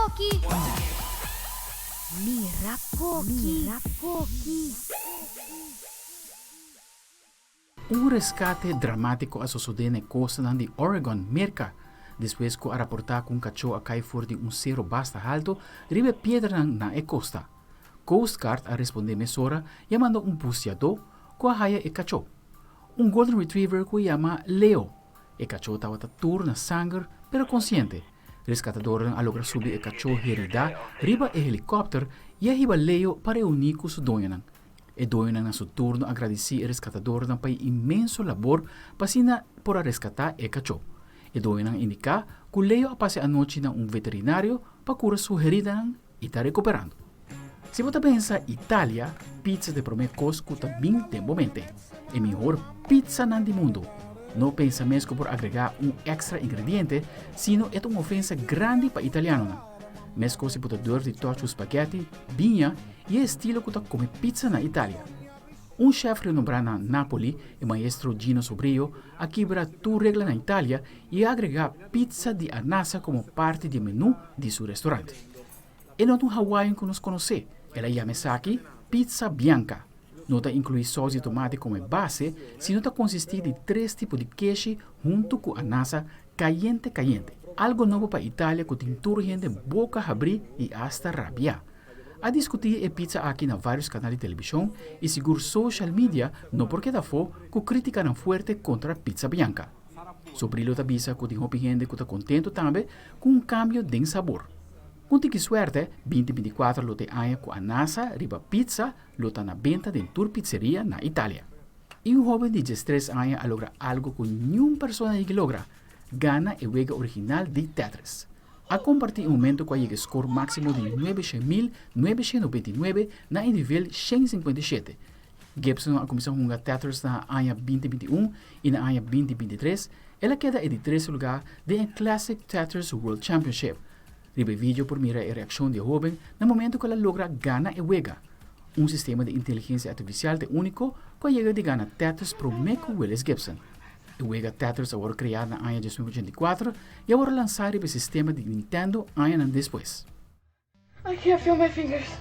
Koki! Mira Koki! Mira Koki! Un reskate dramátiko a sosodé na e kostanan di Oregon, Merka, despues ku a raportá ku un kachó a kai for di un sero basta haltu riba e piedranan na e kosta. Coast Guard a respondé mesora yamando un busiadó ku a haya e kachó, un golden retriever ku yama Leo. E kachó tabata tur na sanger pero konsiente. Reskatadornan a logra subi e kachó heridá riba e helikòpter i a hiba Leo pa reuní ku su doñonan. E doñonan na su turno a gradisí e reskatadornan pa e inmenso labor pa asina por a reskatá e kachó. E doñonan a indiká ku Leo a pasa e anochi na un veterinario pa kura su heridanan i ta rekuperando. Si bo ta pensa Italia, pizza ta e promé kos ku ta bin den bo mente. E mihor pizzanan di mundu. No pensa mes ku por agregá un èkstra ingrediente, sino e ta un ofensa grandi pa italianonan. Meskos si bo ta durf di tòch ku spaghetti, biña i e estilo ku ta kome pizza na Italia. Un chèf renombrá na Napoli, e maestro Gino Sobrio, a kibra tur regla na Italia i a agregá pizza di anasa komo parti di e menú di su restorant. E no ta un Hawaiian ku nos konosé, el a yama esaki pizza bianca. No ta inkluí sòs di tomati komo e base, sino ta konsistí di tres tipo di keshi huntu ku anasa kayente kayente. Algo nobo pa Italia ku tin tur hende boka habrí i asta rabiá. A diskutí e pizza aki na vários kanal di telebishon i sigur social media no por keda afó ku krítikanan fuerte kontra pizza bianca. Sobrillo ta bisa ku tin hopi hende ku ta kontentu tambe ku un kambio den sabor. Ku tiki suerte, 2024 lo ta e aña ku anasa riba pizza lo ta na benta den tur pizzeria na Italia. I un hóben di 13 aña a logra algu ku niun persona yegi logra, gana e wega original di Tetris. A kompartí e momento ku a yega e skor máksimo di 900,999 na e nivel 157. Gibson a kuminsá hunga Tetris na aña 2021 i na aña 2023 el a keda e di tres lugá den e Classic Tetris World Championship. Riba e video por mira e reakshon di e hóben na momento ku el a logra gana e wega. Un sistema di inteligensia artifisial ta e úniko ku a yega di gana Tetris promé ku Willis Gibson. E wega Tetris a wòrdu kreá na aña 1984 i a wòrdu lansá riba e sistema di Nintendo añanan despues. I can't feel my fingers.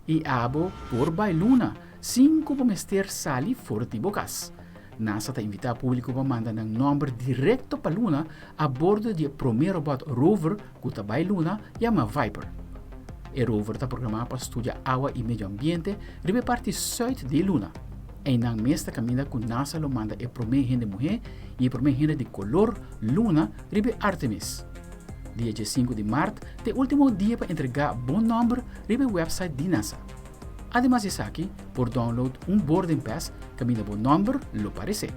I abo por bai luna sin ku bo mester sali for di bo kas. NASA ta invitá públiko pa manda nan nòmber direkto pa luna a bordo di e promé robòt rover ku ta bai luna yama Viper. E rover ta programá pa studia awa i medio ambiente riba e parti sùit di e luna. Einan mes ta kaminda ku NASA lo manda e promé hende muhé i e promé hende di kolor luna riba e Artemis. Dia 15 di mart ta e último dia pa entregá bo nòmber riba e wèpsait di NASA. Ademas di esaki, por download un boarding pass kaminda bo nòmber lo paresé.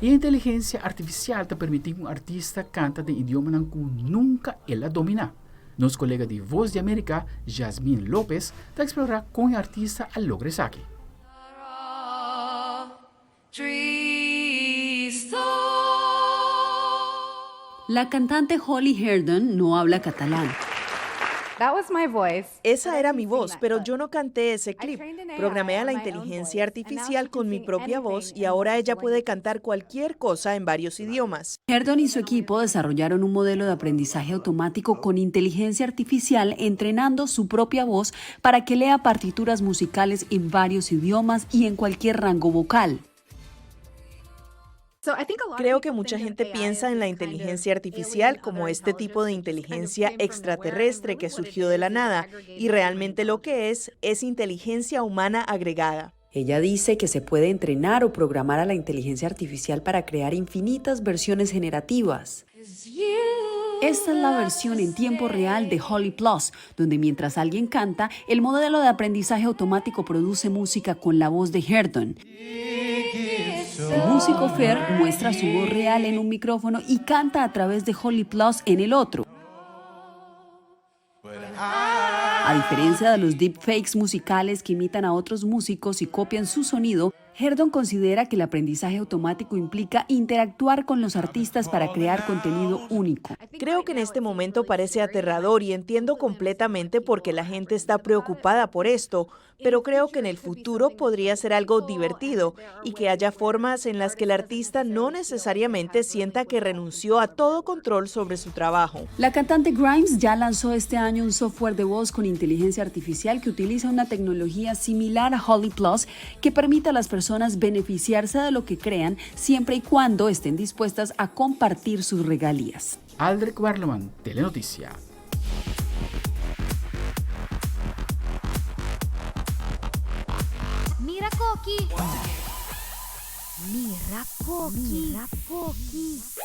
E inteligensia artifisial ta permití un artista kanta den idiomanan ku nunka el a dominá. Nos kolega di Voz di Amerika, Jasmine Lopez, ta eksplorá kon e artista a logra esaki. La cantante Holly Herdon no habla catalán. Esa era mi voz, pero yo no canté ese clip. Programé a la inteligencia artificial con mi propia voz y ahora ella puede cantar cualquier cosa en varios idiomas. Herdon y su equipo desarrollaron un modelo de aprendizaje automático con inteligencia artificial entrenando su propia voz para que lea partituras musicales en varios idiomas y en cualquier rango vocal. Creo que mucha gente piensa en la inteligencia artificial como este tipo de inteligencia extraterrestre que surgió de la nada, y realmente lo que es es inteligencia humana agregada. Ella dice que se puede entrenar o programar a la inteligencia artificial para crear infinitas versiones generativas. Esta es la versión en tiempo real de Holly Plus, donde mientras alguien canta, el modelo de aprendizaje automático produce música con la voz de Herdon. El músico Fer muestra su voz real en un micrófono y canta a través de Holly Plus en el otro. A diferencia de los deepfakes musicales que imitan a otros músicos y copian su sonido, Herdon considera que el aprendizaje automático implica interactuar con los artistas para crear contenido único. Creo que en este momento parece aterrador y entiendo completamente por qué la gente está preocupada por esto, Pero creo que en el futuro podría ser algo divertido y que haya formas en las que el artista no necesariamente sienta que renunció a todo control sobre su trabajo. La cantante Grimes ya lanzó este año un software de voz con inteligencia artificial que utiliza una tecnología similar a Holly Plus que permite a las personas beneficiarse de lo que crean siempre y cuando estén dispuestas a compartir sus regalías. Aldrich Werleman, Telenoticia. Mira Koki. Mira Koki. Mira Koki.